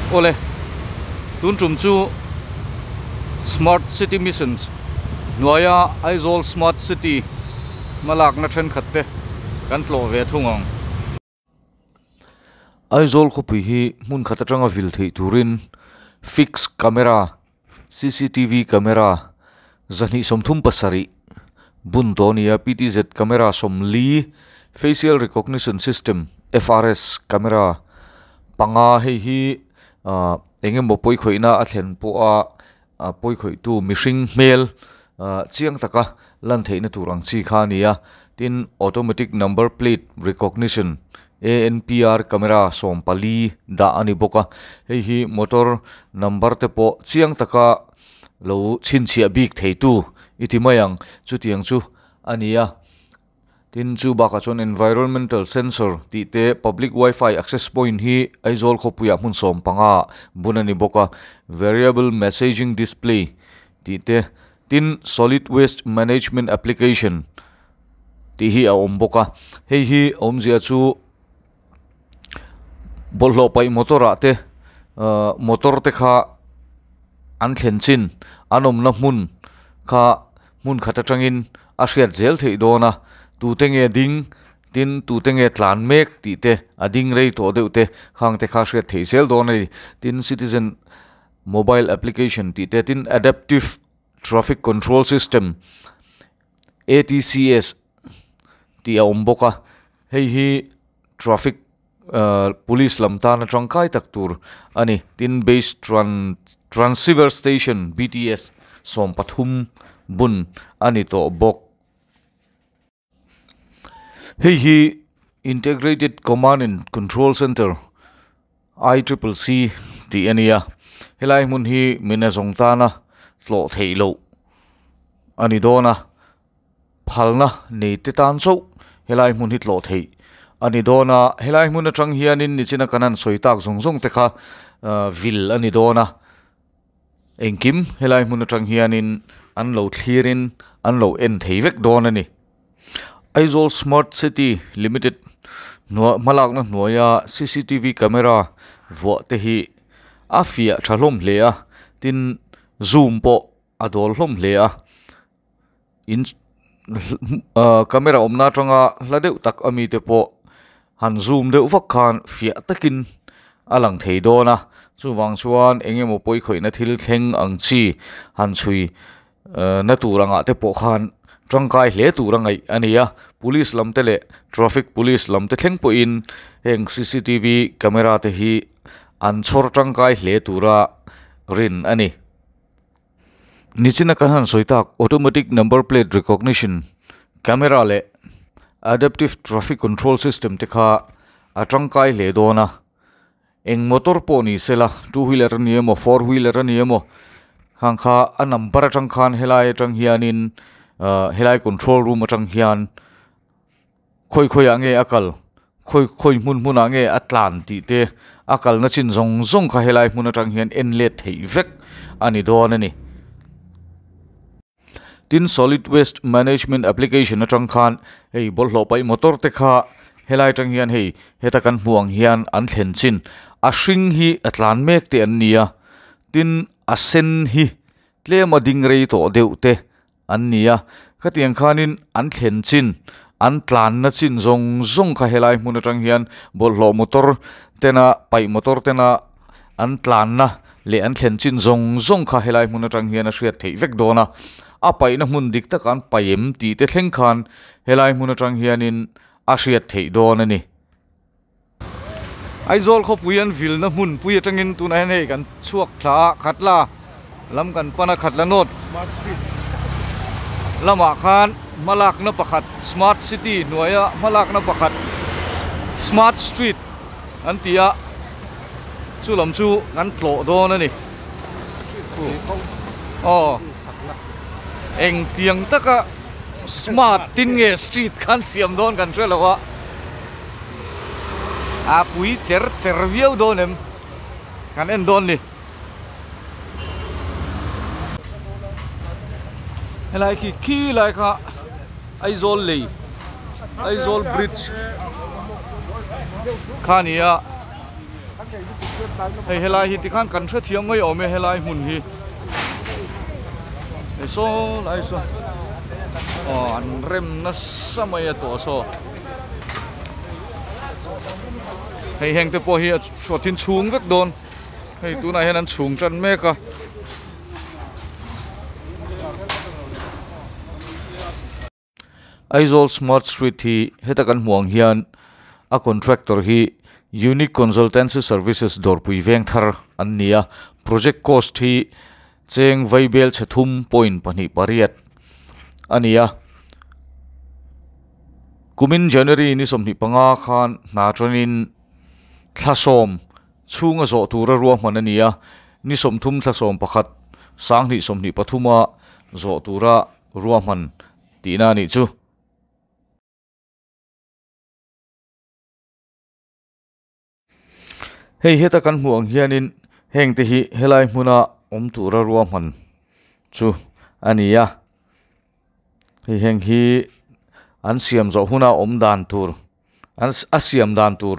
Awle, tun tum chu Smart City Missions hnuaia Aizawl Smart City hmalakna thenkhat te kan tlawh ve thung ang. Aizawl khawpui hi hmun khat atanga vil theih turin fix camera cctv camera 237 bun tawh a ni a ptz camera 40 facial recognition system frs camera panga hei hi ah eng emaw pawi khawihna a thlen pawha a pawi khawihtu mihring hmel ah chiang taka lan theihna tur ang chi kha a ni a tin automatic number plate recognition anpr camera 14 dah a ni bawk a hei hi motor number te pawh chiang taka lo chhinchhiah bik thei tu i ti mai ang chutiang chu a ni a. Tin, chu bakah chuan environmental sensor tih te public wifi access point hi Aizawl khawpuiah hmun 15 bun a ni bawk a, variable messaging display tih te, tin solid waste management application tih hi a awm bawk a, hei hi awmzia chu bawlhhlawh paih motor ah te ahh motor te kha an thlen chin an awmna hmun kha hmun khat atangin a hriat zel theih dawn a tute nge ding tin tute nge tlan mek tih te a ding rei tawh deuh te khang te kha hriat theih zel dawn a ni tin citizen mobile application tih te tin adaptive traffic control system A T C S tih a awm bawk a hei hi traffic ahh police lam tana tangkai tak tur a ni tin base tran transceiver station B T S 13 bun a ni tawh bawk. Hei hi integrated command and control centre I triple C tih a ni a helai hmun hi mina zawng tana tlawh theih loh a ni dawn a phalna nei te tan chauh helai hmun hi tlawh theih a ni dawn a helai hmun atang hianin nichina kan han sawi tak zawng zawng te kha ahh vil a ni dawn a engkim helai hmun atang hianin an lo thlirin an lo en thei vek dawn a ni. Aizawl Smart City Limited hnuai hmalakna hnuaia cctv camera vuah te hi a fiah tha hlawm hle a tin zoom pawh a dawl hlawm hle a in ahh camera awmna atanga hla deuh tak ami te pawh han zoom deuh vak khan fiah takin a lang thei dawn a chuvang chuan eng emaw pawi khawihna thil thleng ang chi han chhui ehh na tur angah te pawh khan tangkai hle tur a ngaih a ni a police lam te leh traffic police lam te thleng pawhin heng cctv camera te hi an chhawr tangkai hle tura rin a ni. Nichina kan han sawi tak automatic number plate recognition camera leh adaptive traffic control system te kha a tangkai hle dawn a eng motor pawh ni sela two wheeler a ni emaw four wheeler a ni emaw khang kha a number atang khan helai atang hianin ah helai control room atang hian khawi khawiah nge a kal khawi khawi hmun hmunah nge a tlan tih te a kalna chin zawng zawng kha helai hmun atang hian en let theih vek a ni dawn a ni. Tin solid waste management application atang khan hei bawlhhlawh paih motor te kha helai atang hian hei heta kan hmuh ang hian an thlen chin a hring hi a tlan mek te an ni a tin a sen hi tlem a ding rei tawh deuh te an ni a khatiang khanin an thlen chin an tlanna chin zawng zawng kha helai hmun atang hian bawlhhlawh motor tena paih motor tena an tlanna leh an thlen chin zawng zawng kha helai hmun atang hian a hriat theih vek dawn a a paihna hmun dik taka an paih em tih te thleng khan helai hmun atang hianin a hriat theih dawn a ni. Aizawl khawpui an vilna hmun pui atangin tunah hian hei kan chhuak thla a Khatla lam kan pan a Khatla North lamah khan hmalakna pakhat Smart City hnuaia hmalakna pakhat Smart Street an ti a chu lam chu kan tlawh dawn a ni aw engtiang taka smart tin nge street khan siam dawn kan hre lo a. A pui cher cher viau dawn em kan en dawn ni helai khi khi lai kha Aizawl lei Aizawl bridge kha a ni a. Hei helai hi tikhan kan hrethiam mai awm e helai hmun hi. Hei saw lai saw aw an rem nasa mai a tawh saw. Hei heng te pawh hi a chhuat in chhung vek dawn. Hei tunah hian an chhung tan mek a. Aizawl Smart Street hi heta kan hmuh ang hian a contractor hi Unique Consultancy Services dawrpui veng thar an ni a project cost hi cheng vaibel chhe thum point pahnih pariat a ni a kumin January ni 25 khan hna tanin thla sawm chhunga zawh tura ruahman a ni a ni 30 thla 11 2023 a zawh tura ruahman tihna a nih chu. Hei heta kan hmuh ang hianin heng te hi helai hmuna awm tura ruahman chu a ni a hei heng hi an siam zawh huna awm dan tur an a siam dan tur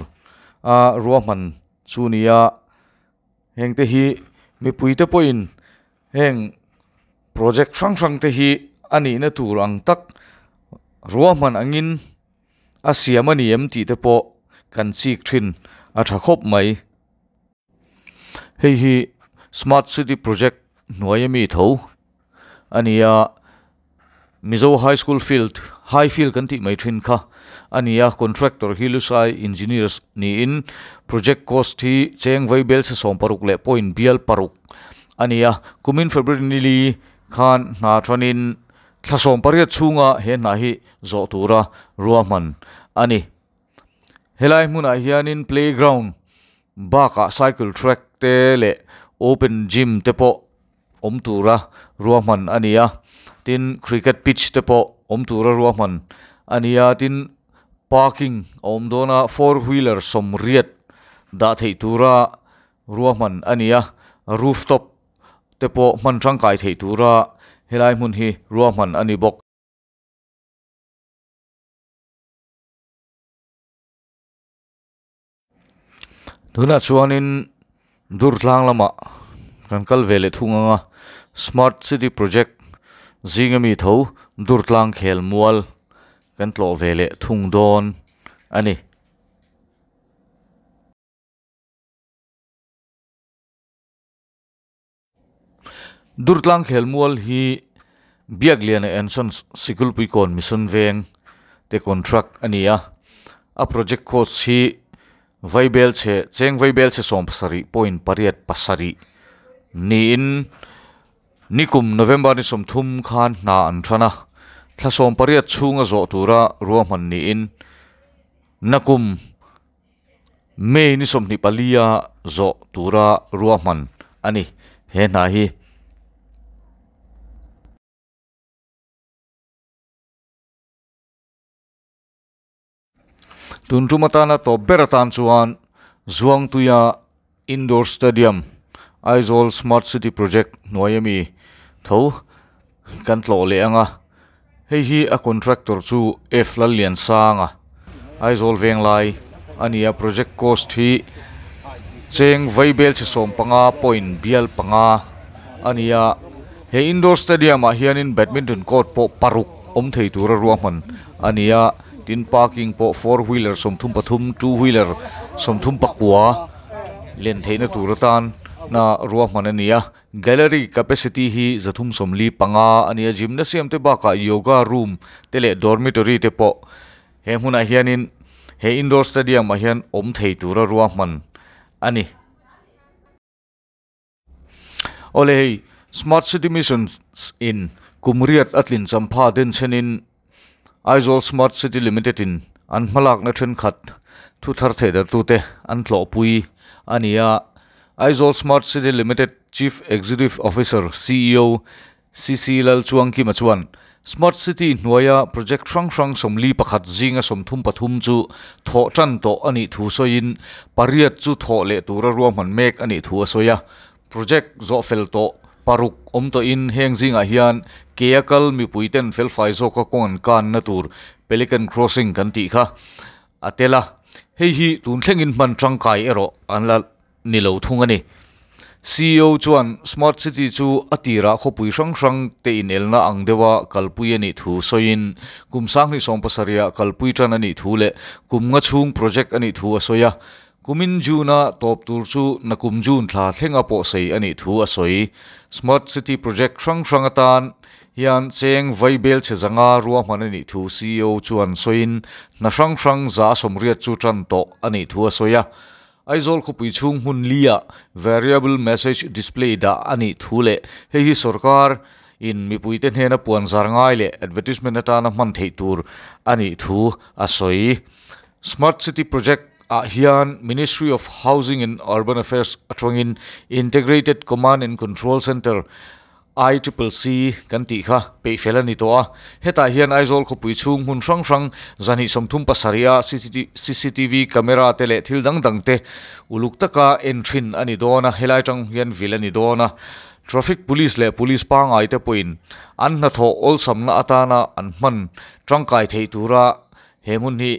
a ruahman chu a ni a heng te hi mipui te pawhin Heng project hrang hrang te hi a nihna tur ang tak ruahman angin a siam a ni em tih te pawh kan chik thin a tha khawp mai. Hei hi smart city project hnuai ami tho a ni a. Mizo High School field, High Field kan tih mai thin kha a ni a, contractor hi Lusai Engineers niin project cost hi cheng vaibel chhe 16 leh point bial paruk a ni a, kumin February nili khan hna thanin thla 18 chhunga he hna hi zawh tura ruahman a ni. Helai hmunah hianin playground bakah cycle track te leh open gym te pawh awm tura ruahman a ni a tin cricket pitch te pawh awm tura ruahman a ni a tin parking a awm dawn a four wheeler sawmriat dah theih tura ruahman a ni a rooftop te pawh hman tangkai theih tura helai hmun hi ruahman a ni bawk. Tunah chuanin dur tlang lamah kan kal ve leh thung ang a smart city project zinga mi tho dur tlang khel mual kan tlawh ve leh thung dawn a ni. Durtlang khelmual hi Biakliana and Sons Sikulpuikawn Mission Veng te contract a ni a, a project cost hi vaibel chhe cheng vaibel chhe 17.87 niin nikum November ni 30 khan hna an than a, thla 18 chhunga zawh tura ruahman niin nakum May ni 24 a zawh tura ruahman a ni he hna hi. Tun tum atana tawp ber atan chuan Zuangtuia Indoor Stadium Aizawl Smart City Project hnuai ami tho kan tlawh leh ang a. Hei hi a contractor chu F Lalliansanga Aizawl Venglai a ni a, project cost hi cheng vaibel chhe 15 point bial panga a ni a. He indoor stadium ah hianin badminton court pawh paruk awm thei tura ruahman a ni a, tin parking pawh four wheeler 33, two wheeler 34 len theihna tur atan na ruahman a ni a. Gallery capacity hi 345 a ni a, gymnasium te bakah yoga room te leh dormitory te pawh he hmunah hianin he indoor stadium ah hian awm thei tura ruahman a ni. Awle hei Smart City Mission in kumriat a tlin champha den chenin Aizawl Smart City Limited in an hmalakna thenkhat thu thar theihdar tute an tlawhpui a ni a. Aizawl Smart City Limited Chief Executive Officer CEO CC Lalchuangkima chuan Smart City hnuaia project hrang hrang 41 zinga 33 chu thawh tan tawh a nih thu sawiin pariat chu thawh leh tura ruahman mek a nih thu a sawi a. Project zawh fel tawh paruk awm tawhin heng zingah hian ke a kal mipui ten felfai zawka kawng an kan na tur Pelican Crossing kan tih kha a tel a. Hei hi tun thlengin hman tangkai erawh an la ni lo thung a ni. Ceo chuan Smart City chu a tirah khawpui hrang hrang te inelna ang deuha kalpui a nih thu sawiin, kum 2017 ah kalpui tan a nih thu leh kum nga chhung project a nih thu a sawi a. Kumin June-a tawp tur chu nakum June thla thlenga pawh sei a nih thu a sawi. Smart City project hrang hrang atan hian cheng vaibel chhe zanga ruahman a nih thu ceo chuan sawiin, hna hrang hrang 180 chu tan tawh a nih thu a sawi a. Aizawl khawpui chhung hmun lia Variable Message Display dah a nih thu leh hei hi sorkar in mipuite hnena puan zar ngai leh advertisement atana hman theih tur a nih thu a sawi. Smart City Project ah hian Ministry of Housing and Urban Affairs atangin Integrated Command and Control Centre I triple C kan tih kha peih fel a ni tawh a, hetah hian Aizawl khawpui chhung hmun hrang hrang 237 a cctv camera te leh thil dang dang te uluk taka en thin a ni dawn a, helai tang hian vil a ni dawn a, traffic police leh police pangai te pawhin an hnathawh awlsamna atana an hman tangkai theih tura he hmun hi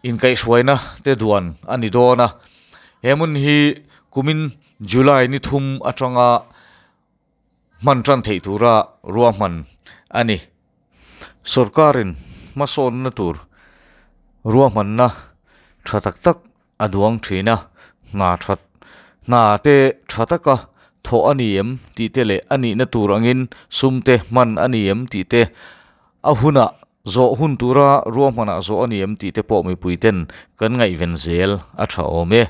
inkaihhruaina te duan a ni dawn a, he hmun hi kumin July ni thum atanga. Hman tan theih tura ruahman a ni. Sorkarin hmasawnna tur ruahmanna tha tak tak a duang thin a, hna that hna te tha taka thawh a ni em tih te leh a nihna tur angin sum te hman a ni em tih te a hunah zawh hun tura ruahmanah zawh a ni em tih te pawh mipui ten kan ngaihven zel a tha awm e.